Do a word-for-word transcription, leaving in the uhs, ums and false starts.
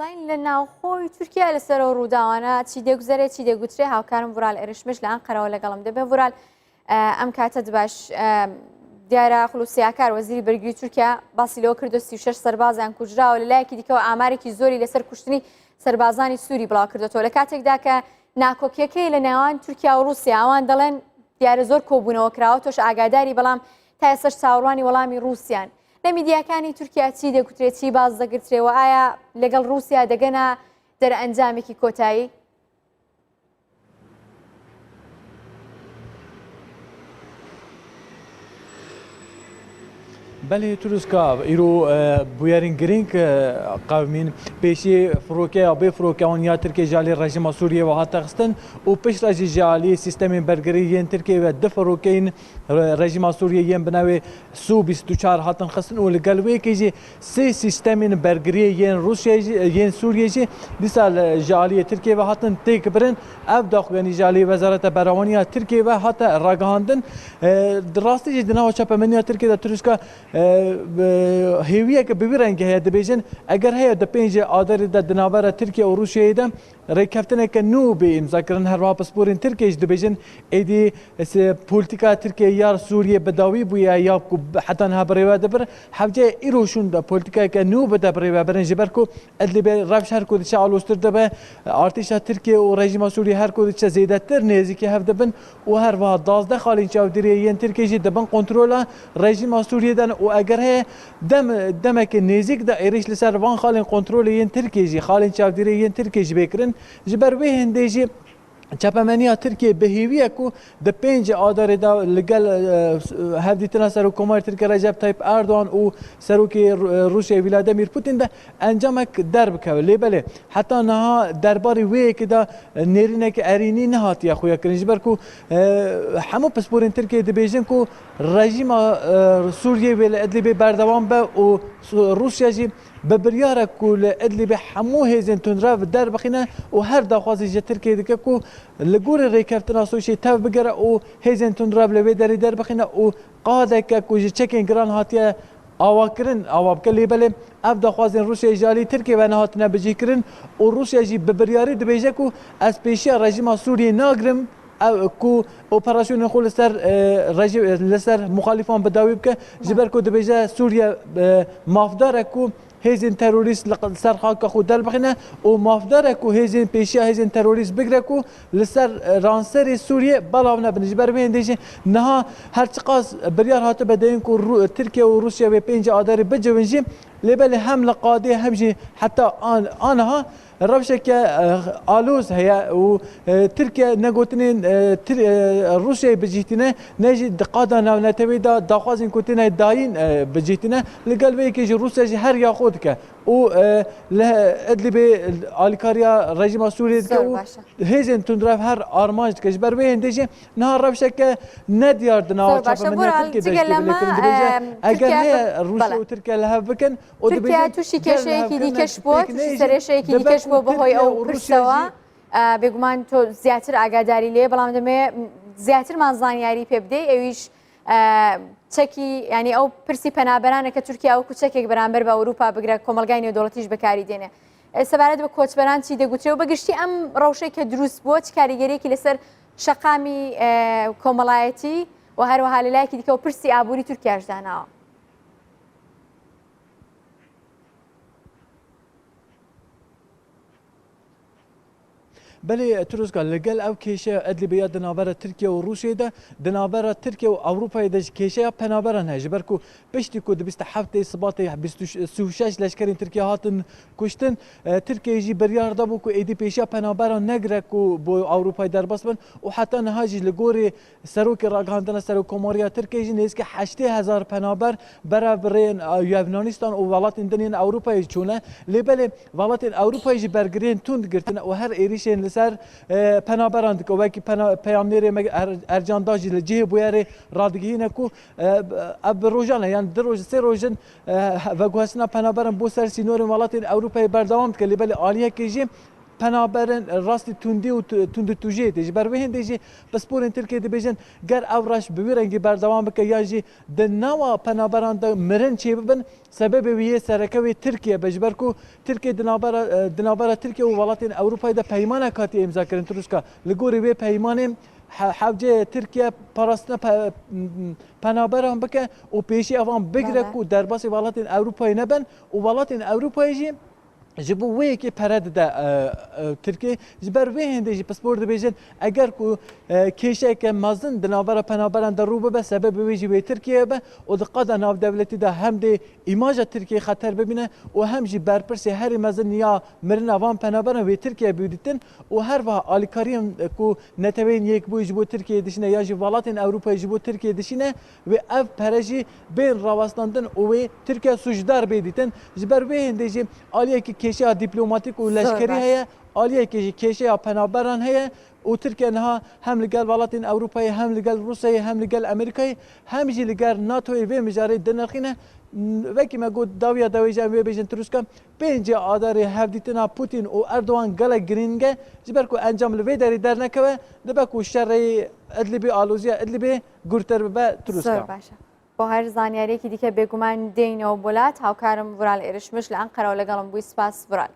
Sayın لە ناوخۆی تورکیا لەسەر ئەو ڕووداوانە چی دەگوزەرێ، چی دەگوترێ؟ هاوکارم ڤورال ئێرشمش لە ئەنقەرەوە لەگەڵم دەبێ. ڤورال، ئە، ئەم کاتە دباش، ئە، دیارە خولوسی ئاکار، وەزیری بەرگری تورکیا، باسی لەوە کردو سی و شەش سەربازیان کوژراوە. لە لایەکی دیکەوە ئامارێکی زۆری لەسەر کوشتنی سەربازانی سووری بڵاو کردوەوە، لە کاتێکدا کە ناکۆکیەکەی لە نێوان تورکیا و رووسیا، ئەوان دەڵێن دیارە زۆر کۆبوونەوە کراوە، تۆش ئاگاداری، بەڵام تا ئێستاش چاوەڕوانی وەڵامی رووسیان. لە میدیاکانی تورکیا چی دەگوترێت، چی باز دەگرترێ و ئایا لەگەڵ رووسیا دەگەنە دەرئەنجامێکی کۆتایی؟ Belê Tirûska, îro, e, bûyerên girîng, e, qewimîn. Pêşî firokeya bê firokewan ya Tirkiyê ji alî rejîma Sûriyê ve hate xistin û piştre jî ji alî sîstemên bergirî yên Tirkiyê ve du firokeyên re-, rejîma Sûriyê yên bi navê Sû bîst û çar hatin xistin û li gel wê yekê jî sê sîstemên bergiriyê yên Rûsyayê jî, yên Sûriyê jî dîsa li, ji aliyê Tirkiyê ve hatin têkbirin. Ev daxuyanî ji aliyê Wezareta Berewanî ya Tirkiyê ve hate ragihandin. E, di rastî jî di nava çapemeniya Tirkiyê de Tirûska, e, e, hêwiyeke bi vî rengî heye, dibêjin eger heye di pêncê Adarê de di navbera Tirkiye û Rûsyayê de rêkeftineke nû bê îmzakirin. Herwiha pisporên Tirkiyê jî dibêjin êdî se-, polîtîka Tirkiyê ya Sûriyê bi dawî bûye ya ku heta niha birêve dibir. Hewce îro şûn de polîtîkayeke nû bide birêvebirin, ji ber ku Idlibê rewş her ku diçe aloztir dibe, artêşa Tirkiyê û rejîma Sûriyê her ku diçe zêdetir nêzîkî hev dibin û herwiha duwazdeh xalên çavdêriyê yên Tirkiyê jî di bin kontrola rejîma Sûriyê de ne û eger heye dem, demeke nêzîk de êrîş li ser van xalên kontrolê yên Tirkiyê jî, xalên çavdêrê yên Tirkiyê jî bê kirin. Ji ber wê hindê jî çapemeniya Tirkiyê bi hêvî ye ku di pêncê Adarê de li gel, e, hevdîtina Serokkomarê Tirkiye Recep Tayyip Erdogan û Serokê Ru-, Rûsyayê Vladimir Putin de encamek derbikeve. Lê belê heta niha derbarê wê yekê de nêrîneke erênî nehatiye xuyakirin. Ji ber ku, e, hemû pisporên Tirkiyê dibêjin ku rejîma, e, Sûriyê wê li Idlibê berdewam be û Su-, Rûsya jî bi biryarek ku li Idlibê hemû hêzên tundrev derbixîne û her daxwazî ji Tirkiyê dike ku li gorî rêkeftina Soçiyê tev bigere û hêzên tundrev li wê derê derbixîne û qadeke ku ji çekên giran hatiye avakirin, ava bike. Lê belê ev daxwazên Rûsyayê ji alî Tirkiyê ve nehatine bicihkirin û Rûsya jî bi biryarî dibêje ku ez pêşiya rejîma Sûriyê nagirim, ew ku operasyonên xwe li ser, e, rejî-, li ser muxalîfan bi dawî bike, ji ber ku dibêje Sûriye, e, mafdar e ku hêzên terorîst li q-, ser xaka xwe derbixîne û mafdar e ku hêzên pêşiya hêzên terorîst bigire ku li ser, e, ranserê Sûriyê belav nebin. Ji ber vê hindê jî niha her çiqas biryar hatibe deyin ku Rû-, Tirkiye û Rûsya wê pêncê Adarê bicivin jî, lê belê hem li qadê hem jî heta an-, aniha rewşeke, e, aloz heye û, e, Tirkiye ne gotinên, e, Tir-, e, Rûsyayê bicîhtîne, ne jî di qada navneteweyî de daxwazên ku têne dayîn, e, bicîhtîne. Li gel vê yekê jî Rûsya jî her ya xwe dike û, e, li Idlibê alîkariya rejîma Sûriyê dike û hêzên tundrev her armanc dike. Ji ber vê hêndê jî niha rewşeke nediyar di nava çapemeniya Tirkiyê de ji têbilê kirin. Dibêje, eger heye Rûsya û Tirkiye li hev bikin, û dibêjin Tirkiye tûşî kêşeyekî dîkê ji bo, tûşî serêşeyekî dîkê ji bo بەهۆی ئەو پرسەوە. ئە، بێگومان تۆ زیاتر ئاگاداری لێ، بەڵام دەمەوێت زیاترمان زانیاری پێ بدەی، ئەویش، ئە، چەکی، یعنی ئەو پرسی پەنابەرانە کە تورکیا وەکو چەکێک بەرامبەر بە ئەوروپا بگرە، کۆمەڵگای نێودەوڵەتیش بەکاری دێنێ. ئە، سەبارەت بە کۆچبەران چی دەگوترێ و بەگشتی ئەم ڕەوشەی کە دروست بووە، چ کاریگەریەکی لەسەر شەقامی، ئە، کۆمەڵایەتی و هەروەها لە لایەکی دیکە و پرسی ئابووری تورکیاش داناوە؟ Belê Tirûska, li gel ew kêşeya Idlibê ya di navbera Tirkiye û Rûsyayê de, di navbera Tirkiye û Ewropayê de jî kêşeya penaberan heye. Ji ber ku piştî ku di bîst û heftê Sibatê bîst û şeş leşkerên Tirkiye hatin kuştin, e, Tirkiye jî biryar dabû ku êdî pêşiya penaberan negire ku bo Ewropayê derbas bin û heta niha jî li gorî Serokê ragihandina Serokkomariya Tirkiyê jî nêzîkî heştê hezar penaber berev bi rêyên, e, Yevnanistan û welatên din yên Ewropayê çûne. Lê belê welatên Ewropayê jî bergiriyên tund girtine û her êrîşên li ser, e, penaberan dike. Wekî pena-, peyamnêrê me Er-, Ercan Dag jî li cihê bûyerê radigihîne ku, e, ev bi rojan e, yan du roj, sê roj in, e, veguhestina penaberan bo ser sînorên welatên Ewropayê berdewam dike. Lê belê aliyekê jî penaberin rastî tundî û tu- tunditûjiyê tê. Ji ber wê hêndê jî pisporên Tirkiyê dibêjin, ger ev reş bi wî rengî berdewam bike yan jî di nava penaberan de mirin çêbibin, sebebê wî yê sereke wê Tirkiye be. Ji ber ku Tirkiye di navbera, e, di navbera Tirkiye û welatên Ewropayê de peymanek hatiye îmzakirin Tirûska. Li gorî wê peymanê he- hewceyê Tirkiye parastina pe- penaberan bike û pêşiya van bigire Bele. ku derbasî welatên Ewropayê nebin û welatên Ewropayê jî ji bo wê yekê pere dide, e, e, Tirkiyê. Ji ber vê hêndê jî pispor dibêjin, eger ku, e, kêşeyeke mezin di navbera penaberan de rû bibe, sebebê wê jî wê Tirkiye be û di qada navdewletî de hem dê îmaja Tirkiyê xeter bibîne û hem jî berpirsê herî mezin ya mirina van penaberan wê Tirkiye bû dîtin û her wiha alîkariyên, e, ku Neteweyên Yekbûyî ji bo Tirkiyeyê dişîne yan jî welatên Ewropayê ji bo Tirkiyeyê dişîne, wê ev pere jî bên rawestandin û wê Tirkiye sûcdar bê dîtin. Ji ber vê hêndê jî aliyekî kêşeya dîplomatîk û Zor leşkerî baş. heye, aliyekî jî kêşeya penaberan heye û Tirkiye niha hem li gel welatên Ewropayê, hem li gel Rûsyayê, hem li gel Amerîkayê, hem jî li gel NATOyê vê mijarê dinirxîne. Wekî me got dawiya dawê jî em wê bêjin Tirûska, pêncê Adarê hevdîtina Putin û Erdogan gelek girîng e, ji ber ku encam li vê derê dernekeve, dibe ku şerê Idlibê, aloziya Idlibê gurtir bibe Tirûska. Zor baş e. Bo her zanyariyekî dîke bêguman deyne û Bolat, hawkarim Vural Erişmiş li Enqera û legelim bûy. Spas Vural.